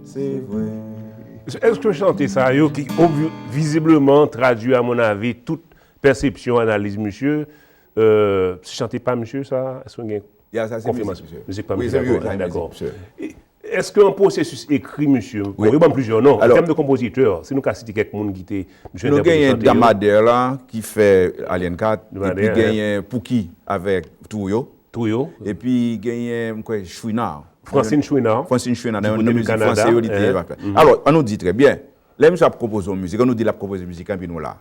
se vre. Èske chante sa yo ki obvi-, vizibleman tradui, à mon avis, tout pèsepsyon, analiz misye, euh, se chante pa misye sa? Èske w gen konfimasyon? Mizik pa misye, dakò. Èske nan pwosesis ekri misye, bon, yo ban m plizyè non, an tèm de konpozitè, si nou ka site kèk moun ki te, misye entèprete chante yo. Nou genyen Dam Madè la, ki fè Alien Cat, epi genyen Pouki avèk Trio. Trio. Epi genyen, m kwè, Chouinard. Francine Chouinard. Francine Chouinard, nan yon mizik franse yo, li te ap fè. Alò, an nou di trè byen, Lè misye ap konpoze yon mizik, an nou di l ap konpoze mizik lan epi nou la.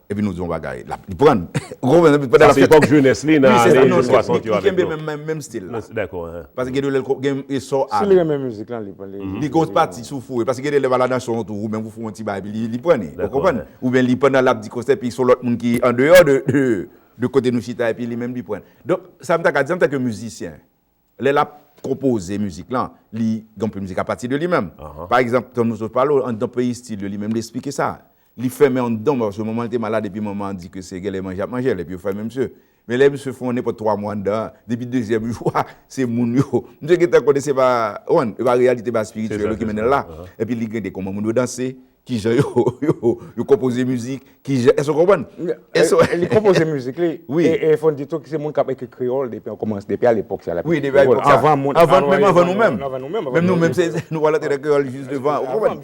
Epi nou di yon bagay, l ap li pran. Ou konprann? Epi pandan l ap fè. Sa se epòk jenès li nan ane swasant yo avèk nou. Li kenbe menm, menm, menm stil la. Dakò. Paske gen de lè l gen esò a li. Si li renmen mizik lan, li pran li. Li gen yon pati sou foure. Paske gen de lè l va ladan son tou, ou menm ou foure yon ti bagay, epi li, li pran li. Ou konprann? Oubyen li pandan l ap di konsèy, epi se yon lòt moun ki andeyò de, de, de kote nou chita, epi li menm li pran. Donk, sa m ta ka di antanke mizisyen, lè l ap konpoze mizik lan, li gen anpil mizik apati de li menm. Pa egzanp, tankou nou sot pale, anndan peyi estil yo, li menm li esplike sa. Li fèmen anndan, paske manman l te malad, epi manman an di ke se genlè manje ap manje l, epi yo fèmen misye. Men lè misye fè yon nenpòt twa mwa anndan an, depi dezyèm jou a, se moun yo. Misye gentan konnen se pa, ou konprann, e pa reyalite, pa espirityèl yo ki mennen l la. Epi li gade kòman moun yo danse, kijan yo, yo, yo konpoze mizik, kijan, èske w konprann? Èske li konpoze mizik li. Wi. E, e fò n di tou ki se moun k ap ekri kreyòl depi an kòmans, depi alepòk sa l ap ekri kreyòl. Wi, depi alepòk sa. Avan moun, avan, menm avan nou menm. Menm nou menm, se, nou pral antre nan kreyòl jis devan. Ou konprann?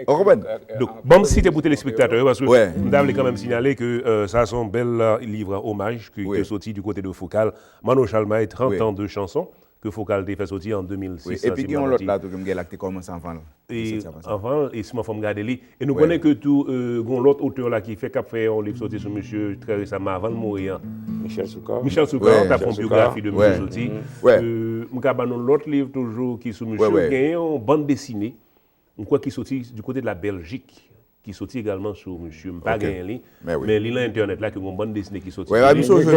Ou konprann? Donk, ban m site pou telespektatè yo, paske m ta vle kanmenm sinyale ke, euh, sa se yon bèl, euh, liv omaj ki te soti du côté de Fokal. Manno Chalmay, trente ans de chansons, ke Fokal te fè soti an de mil sis. Wi, epi gen yon lòt la tou ke m gen la ki te kòmanse anvan l. E anvan l, e siman fò m gade li. E nou konnen ke tou, euh, gen yon lòt otè la ki fè, k ap fè yon liv soti sou misye trè resaman, avan l mouri an. Michel Soukar. Michel Soukar, t ap fè yon byografi de misye soti. Euh, m ka ban nou lòt liv toujou ki sou misye. Gen yon bann desine. M kwè ki soti du côté de la Belgique, ki soti egalman sou misye. M pa genyen li, men li nan entènèt la, ke gon bann desine ki soti sou li.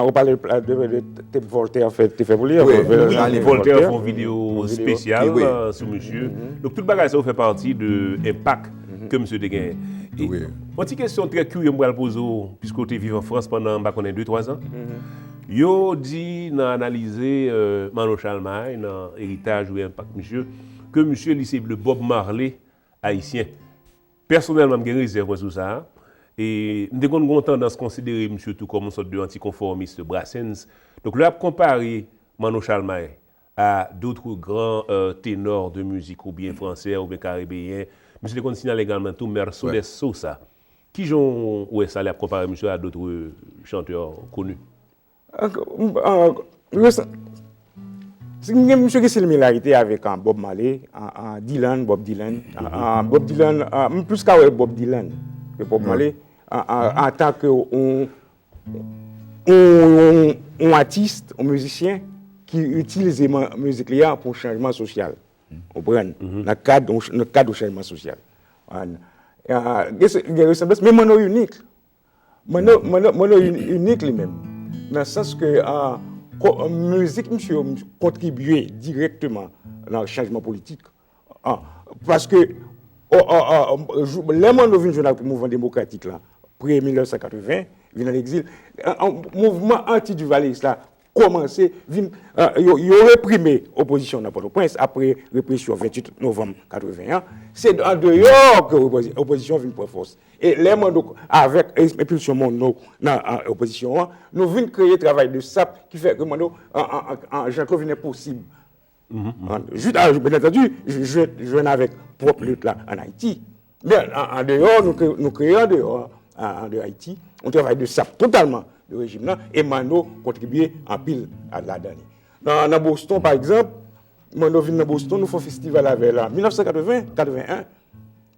Ou pale de, de, de, de Voltaire fè, te fè pou li. Voltaire fè yon videyo espesyal, euh, sou misye. Donk, tout bagay sa yo fè pati de enpak ke misye te genyen. E yon ti kesyon trè kirye m pral poze w, piske w te viv an Frans pandan, m pa konnen, de, twa zan. Yo di nan analize, euh, Manno Chalmay, nan eritaj oubyen enpak misye, ke misye, li se le Bob Marley ayisyen. Pèsonèlman, m gen rezèv mwen sou sa a. E m te konn gen yon tandans konsidere misye tou kòm yon sòt de antikonfòmis, de Brassens. Donk, lè y ap konpare Manno Chalmay a d'autres grands, euh, ténors de musique, oubyen fransè, oubyen karibeyen, misye te konn sinyale egalman tou Mercedes Sosa. Kijan w wè sa, lè y ap konpare misye a d'autres chanteurs connus? An, an, resan-, si m gen, misye gen similarite avèk, an, Bob Marley, an, an, Dylan, Bob Dylan, an, an, Bob Dylan, an, m plis ka wè Bob Dylan ke Bob Marley, an, an, antanke yon, yon, yon atis, yon mizisyen ki itilize man-, mizik li a pou chanjman sosyal. Ou konprann? Nan kad, nan kad yon chanjman sosyal. An, an, gen, gen resanblans, men Manno inik. Manno, Manno, Manno in-, inik li menm. Nan sans ke, ah, ko-, mizik misye kontribye dirèkteman nan chanjman politik. Ah, paske, o, o, o, jou, lè Manno vin jwenn ak mouvman demokratik la, pre mil nèf san katreven, vin an egzil, an, an, mouvman anti-Duvalyeris la kòmanse vin, ah, yo, yo reprime opozisyon nan Pòtoprens apre represyon venntuit novanm katreven an. Se andeyò ke opozi-, opozisyon vin pran fòs. E lè Manno, avèk enpilsyon Manno nan, an, opozisyon an, nou vin kreye travay de sap ki fè ke Manno, an, an, an, an, Jean Claude vin enposib. An, jis a, byen antandi, jwenn, jwenn avèk pwòp lit la ann Ayiti. Men an, andeyò, nou kre-, nou kreye andeyò, an, andeyò Ayiti, yon travay de sap totalman de rejim nan, e Manno kontribye anpil a, ladan li. Nan, nan Boston, pa egzanp, Manno vin nan Boston, nou fè yon festival avè l an mil nèf san katreven, katreven en,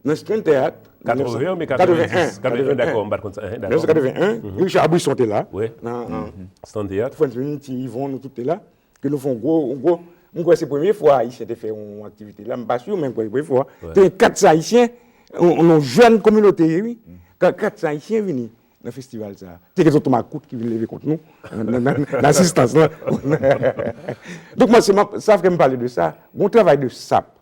nan Stern Theatre. Katreven, men katreven, katreven, katreven, dakò, m pa t konn sa. Dakò. Mil nèf san katreven en, Richard Brisson te la. Wi. Nan, nan Stern Theatre. Frantz Miniti, Yvon, nou tout te la. Ke nou fè yon gwo, yon gwo, m kwè se premye fwa Ayisyen te fè yon aktivite la. M pa si, men m kwè se premye fwa. Te gen kat san Ayisyen, yon, yon jèn kominote, wi. Ka-, kat san Ayisyen vini nan festival sa. Te gen zòt tou makout ki vin leve kont nou nan, nan, nan, nan asistans lan. Donk, mwen, se, sa fè m pale de sa. Gon travay de sap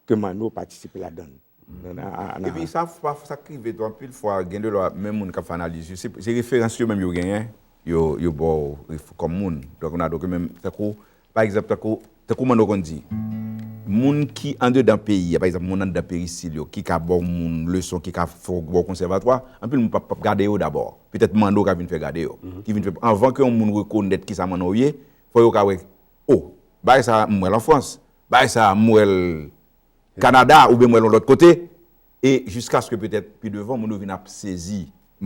ke Manno patisipe ladan l. Nan, nan, nan, epi sa, sa k rive tou, anpil fwa, gen de lwa, menm moun k ap fè analiz yo, se, se referans yo menm yo genyen, yo, yo ba w ref-, kòm moun. Donk, ou nan, donk, menm, tankou, pa egzanp, tankou, tankou Manno konn di, moun ki andedan peyi a, pa egzanp, moun anndan perisil yo, ki ka ba w moun leson, ki ka fè w ba w konsèvatwa, anpil moun p ap, p ap gade yo dabò. Petèt Manno ka vin fè gade yo. Ki vin fè, anvan ke yon moun rekonèt kisa Manno ye, fò yo ka wè, o, bagay sa a, m wè l an Frans, bagay sa a, m wè l Kanada oubyen m wè l yon lòt kote, e jiskaske petèt pi devan, moun yo vin ap sezi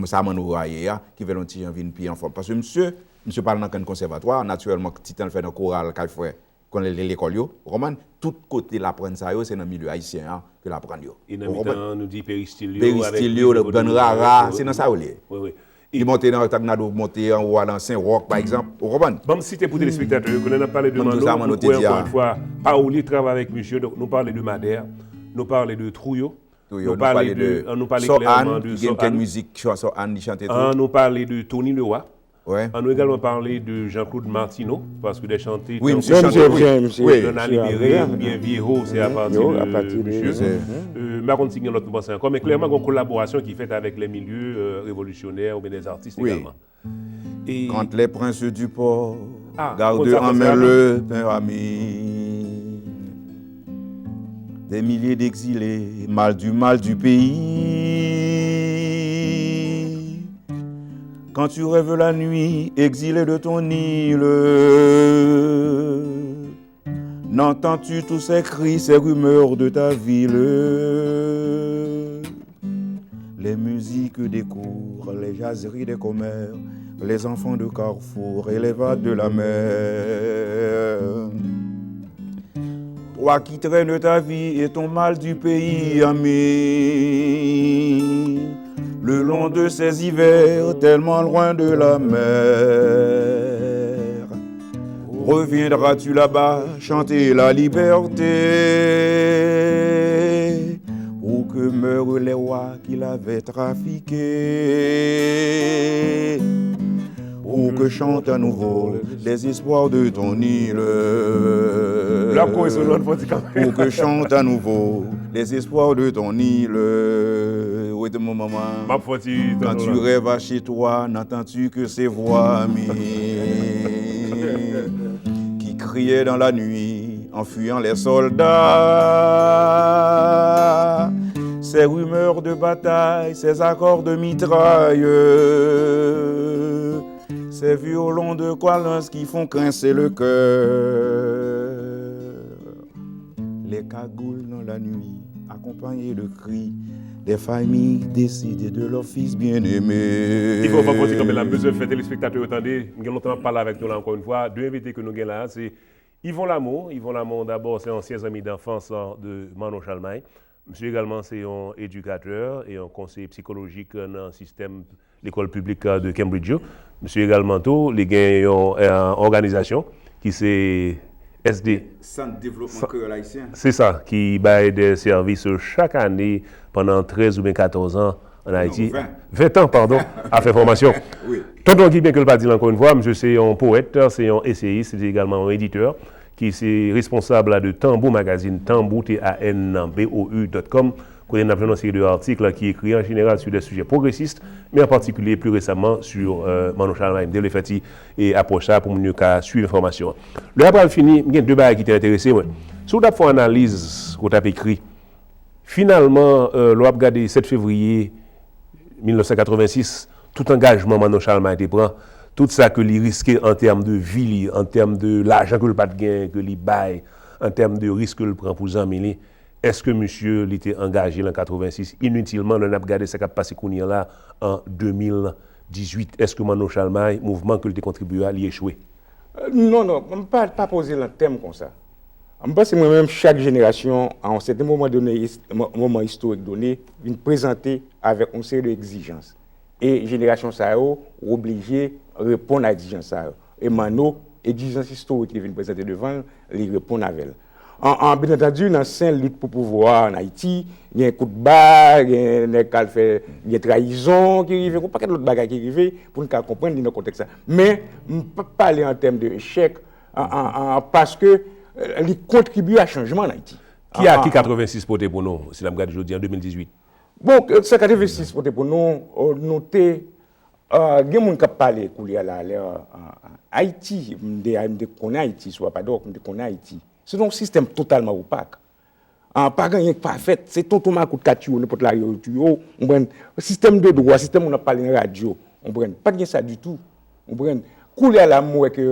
sa Manno a ye a, ki fè l yon ti jan vin pi anfòm. Paske misye, misye pa al nan kenn konsèvatwa, natirèlman, ti tan l fè nan koral kay frè, kon lekòl yo, ou konprann? Tout kote l aprann sa yo, se nan milye ayisyen an ke l aprann yo. E nan mitan, nou di peristil yo, peristil yo, grann rara, se nan sa yo li ye. Li monte nan, tank Nado monte anwo a nan Sen Wòk, pa egzanp, ou konprann? Ban m site pou telespektatè yo, ke lè n ap pale de Manno, nou kwè ankò yon fwa, Paoli travay avèk misye, donk nou pale de Madè, nou pale de Trouyo, nou pale de, nou pale klèman de Sò Ann, nou pale de Tony Lewa, An nou pale de Tony Lewa, paske de chante wi, misye chante wi, wi. Lè n a libere, oubyen Viejo, se apati de misye. M pa konn si gen lòt nou panse ankò, men klèman gen yon kolaborasyon ki fèt avèk lè milye revolisyoner oubyen dè artis egalman. Quand les princes du port gardent en main le pain ami, des milliers d'exilés, mal du mal du pays. Quand tu rêves la nuit, exilé de ton île, n'entends-tu tous ces cris, ces rumeurs de ta ville? Les musiques des cours, les jaseries des commères, les enfants de carrefour et les vagues de la mer. Toi qui traînes ta vie et ton mal du pays, ami, le long de ces hivers, tellement loin de la mer, reviendras-tu là-bas chanter la liberté, où que meurent les rois qui l'avaient trafiqué? Pour que chantent à nouveau les espoirs de ton île. Pour que chantent à nouveau les espoirs de ton île. Quand tu rêves à chez toi, n'entends-tu que ces voix, ami, qui criaient dans la nuit en fuyant les soldats, ces rumeurs de bataille, ces accords de mitraille, ces violons de Coalence qui font grincer le cœur. Les cagoules dans la nuit, accompagnés de cris, des familles décédées de leurs fils bien-aimés. Ivan, ou pa fò ti kanpe la, m bezwen fè telespektatè yo tande. M gen lontan m ap pale avèk nou la ankò yon fwa. De envite ke nou gen la, se Yvon Lamour. Yvon Lamour, dabò, se ansyen zanmi danfans de Manno Chalmay. Misye egalman se yon edikatè e yon konseye sikolojik nan sistèm lekòl piblik de Cambridge yo. Misye egalman tou, li gen yon òganizasyon ki se S D. Sant Devlopman Kreyòl Ayisyen. Se sa, ki bay de sèvis chak ane pandan trèz oubyen katòz an ann Ayiti. Ven tan, padon, a fè fòmasyon. Tonton Guy, byen ke l pa di l ankò yon fwa, misye se yon powèt, se yon eseyis, li se egalman yon editè, ki se responsab de Tanbou Magazine, Tanbou, T A N B O U dot com, kote n ap jwenn yon seri de atik ki ekri an jeneral sou de sijè pwogresis, men an patikilye, pli resaman, sou Manno Chalmay. M te vle fè ti apwòch sa pou moun yo ka swiv enfòmasyon an. Lè a pral fini, m gen de bagay ki te enterese mwen. Si w t ap fè yon analiz, w t ap ekri, finalman, lè w ap gade sèt fevriye mil nèf san katrevensis, tout angajman Manno Chalmay te pran, tout sa ke li riske an tèm de vi li, an tèm de lajan ke l pa t gen, ke li bay, an tèm de risk ke l pran pou zanmi li, èske misye li te angaje l an katrevensis initilman? Lè n ap gade sa k ap pase kounye a la an de mil dizuit, èske Manno Chalmay, mouvman ke l te kontribye a, li echwe? Non, non, m pa, pa poze l an tèm konsa. M panse mwen menm, chak jenerasyon, a yon sèten moman done, moman istorik done, vin prezante avèk yon seri de egzijans. E jenerasyon sa yo oblije reponn a egzijans sa yo. E Manno, egzijans istorik li vin prezante devan l, li reponn avè l. An, an, byen antandi, nan sen lit pou pouvwa an Ayiti, gen kout ba, gen nèg k al fè, gen trayizon ki rive, gen yon pakèt lòt bagay ki rive pou n ka konprann li nan kontèks sa. Men, m p ap pale an tèm de echèk, an, an, an, paske li kontribye a chanjman an Ayiti. Ki aki katrevensis pote pou nou, si n ap gade jodi an de mil dizuit? Bon, sa katrevensis pote pou nou, nou te, gen moun k ap pale koulye a la, lè Ayiti, m te, m te konnen Ayiti, sou Apadòk, m te konnen Ayiti. Se te yon sistèm totalman opak. Pa gen anyen k pa fèt. Se tonton makout k ap tiye w, nenpòt lari yo tiye w. Ou konprann? Sistèm de dwa, sistèm moun ap pale nan radyo. Ou konprann? Pa t gen sa ditou. Ou konprann? Koulye a la, m wè ke,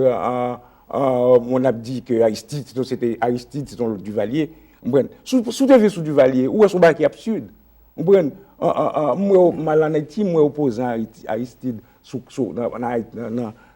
moun ap di ke Aristide, se te Aristide, se te yon lòt Duvalier. Ou konprann? Si w te viv sou Duvalier, ou wè se yon bagay ki absid. Ou konprann? M wè, m al ann Ayiti, m wè opozan Aristide sou, sou, nan, nan, nan,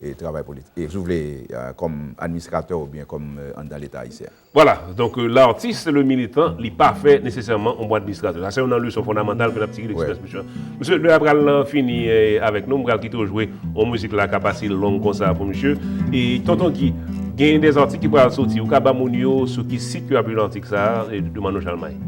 e, travay politik, e, si w vle, e, kòm administratè oubyen kòm, e, anndan Leta ayisyen. Vwala, donk, e, l'artiste, le militant, li pa fè nesesèman yon bon administratè. Sa se youn nan leson fondamantal ke n ap tire nan eksperyans misye. Mesye, lè a pral, e, fini, e, avèk nou, m pral kite w jwe yon mizik la ka pase long konsa pou misye. E, Tonton Guy, genyen de atik ki pral soti, ou ka ba moun yo sou ki sit yo ap jwenn atik sa a, e, de Manno Chalmay?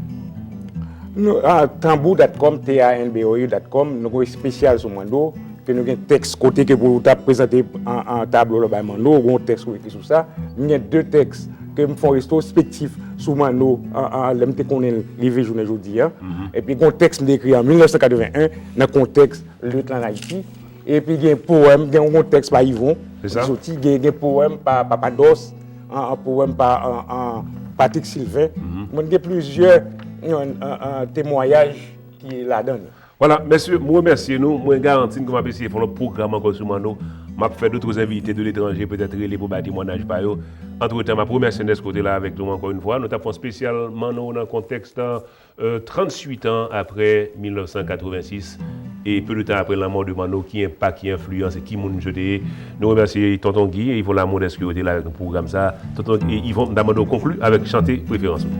Nou, a, tanbou dot com, T A N B O U dot com, nou gen espesyal sou Manno, ke nou gen tèks kote ke pou w ta prezante an, an tablo la bay Manno, ou gen yon tèks ou ekri sou sa. M gen de tèks ke m fè yon retwospektif sou Manno, an, an, lè m te konnen l rive jounen jodi a. Epi gen yon tèks m te ekri an mil nèf san katreven en nan kontèks lit an Ayiti. Epi gen powèm, gen yon tèks pa Yvon ki soti, gen, gen powèm pa Papa Dos, an, an powèm pa, an, an, Patrick Sylvain. Mwen gen plizyè, an, an, an, temwayaj ki ladan l. Vwala, mesye, mwen remèsye nou. Mwen garanti n ke m ap eseye fè yon lòt pwogram ankò sou Manno. M ap fè dòt envite de letranje petèt rele pou bay temwayaj pa yo. Antretan, m ap remèsye n dèske w te la avèk nou ankò yon fwa. Nou t ap fè yon espesyal Manno nan kontèks, e, tranntuit an aprè mil nèf san katrevensis, e peu de temps après la mort de Manno, ki enpak, ki enfliyans, e ki moun misye te ye. Nou remèsye Tonton Guy e Yvon Lamour dèske yo te la avèk nou pwogram sa. Tonton, e, Yvon, m ta mande w konkli avèk chante preferans ou.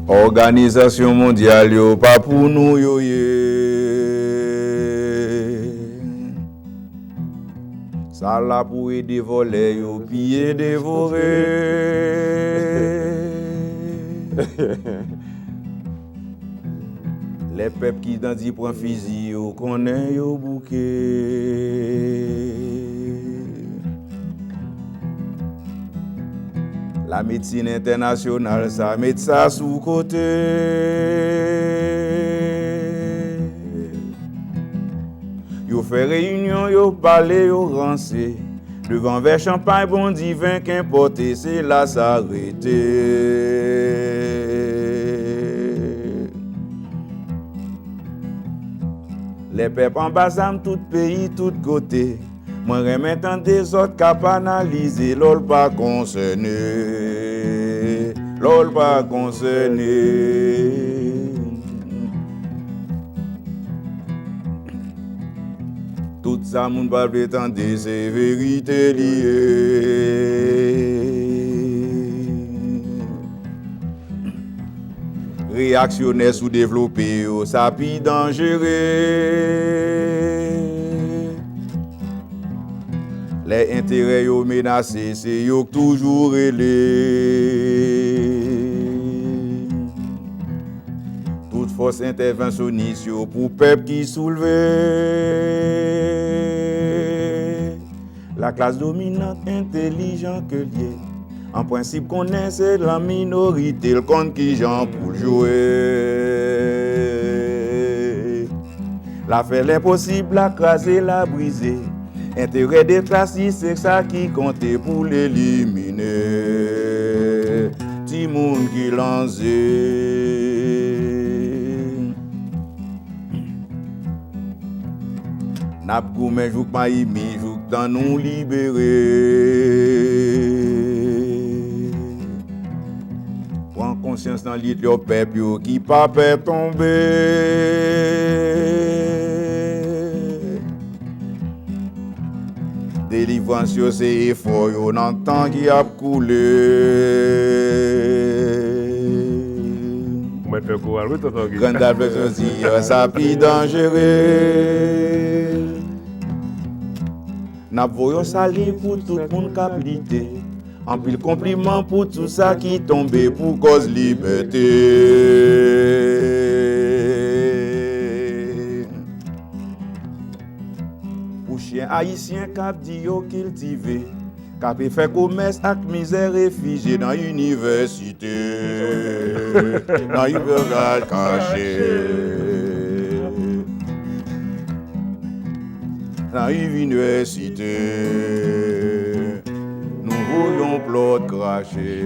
Òganizasyon mondyal yo pa pou nou yo ye. Sa la pou ede vòlè yo piye devore. Lè pèp ki dandi pran fizi, yo konnen yo bouke. Lamedsin entènasyonal, sa met sa sou kote. Yo fè reyinyon, yo pale, yo ranse. Devan vè chanpay, bon diven k enpòte, se la sa rete. Lè pèp anba zam tout peyi, tout kote, mwen renmen tande zòt k ap analize lò l pa konsène, lò l pa konsène. Tout sa moun pa vle tande, se verite li ye. Reyaksyonè soudevlope yo, sa pi danjere. Lè enterè yo menase, se yo k toujou rele. Tout fòs entèvansyonis yo pou pèp ki soulve. Laklas dominant entelijan ke l ye, an prensip konnen se lan minorite l konn kijan pou l jwe. L a fè lenposib, l a kraze, l a brize. Enterè de klas li se sa ki konte pou l elimine timoun ki lanze. N ap goumen jouk mayi mi, jouk tan nou libere. Pran konsyans nan lit yo pèp yo ki pa pè tonbe. Delivrans yo se efò yo nan tan ki ap koule. Ou mèt fè koral, wi, Tonton Guy. Grann Dalvèzyon di, sa pi danjere. N ap voye yon sali pou tout moun k ap lite. Anpil konpliman pou tout sa ki tonbe pou kòz libète. Pou chen ayisyen k ap di yo kiltive, k ape fè komès ak mizè, refijye nan inivèsite, nan inivèsite kache, nan inivèsite, nou voye yon plòt krache.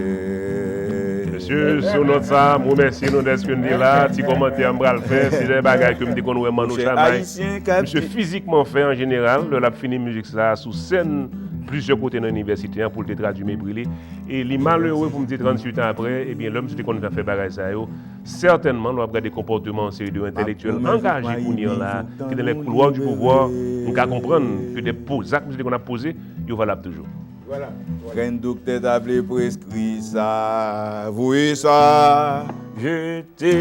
Mesye, sou nòt sa, m remèsye nou dèske n te la. Ti kòmantè a m pral fè, se de bagay ke m te konn wè Manno Chalmay, misye fizikman fè an jeneral, lè l ap fini mizik sa sou sèn plizyè kote nan inivèsite an pou l te tradui mepri li. E li malere pou m di tranntuit an apre, ebyen, lè misye te konn fè bagay sa yo, sètènman, lè w ap gade konpòteman yon seri de entèlektyèl angaje kounye an la, ki nan les couloirs du pouvoir, m ka konprann ke de po, zak misye te konn ap poze, yo valab toujou. Grenn doktè ta vle preskri sa, voye sa jete.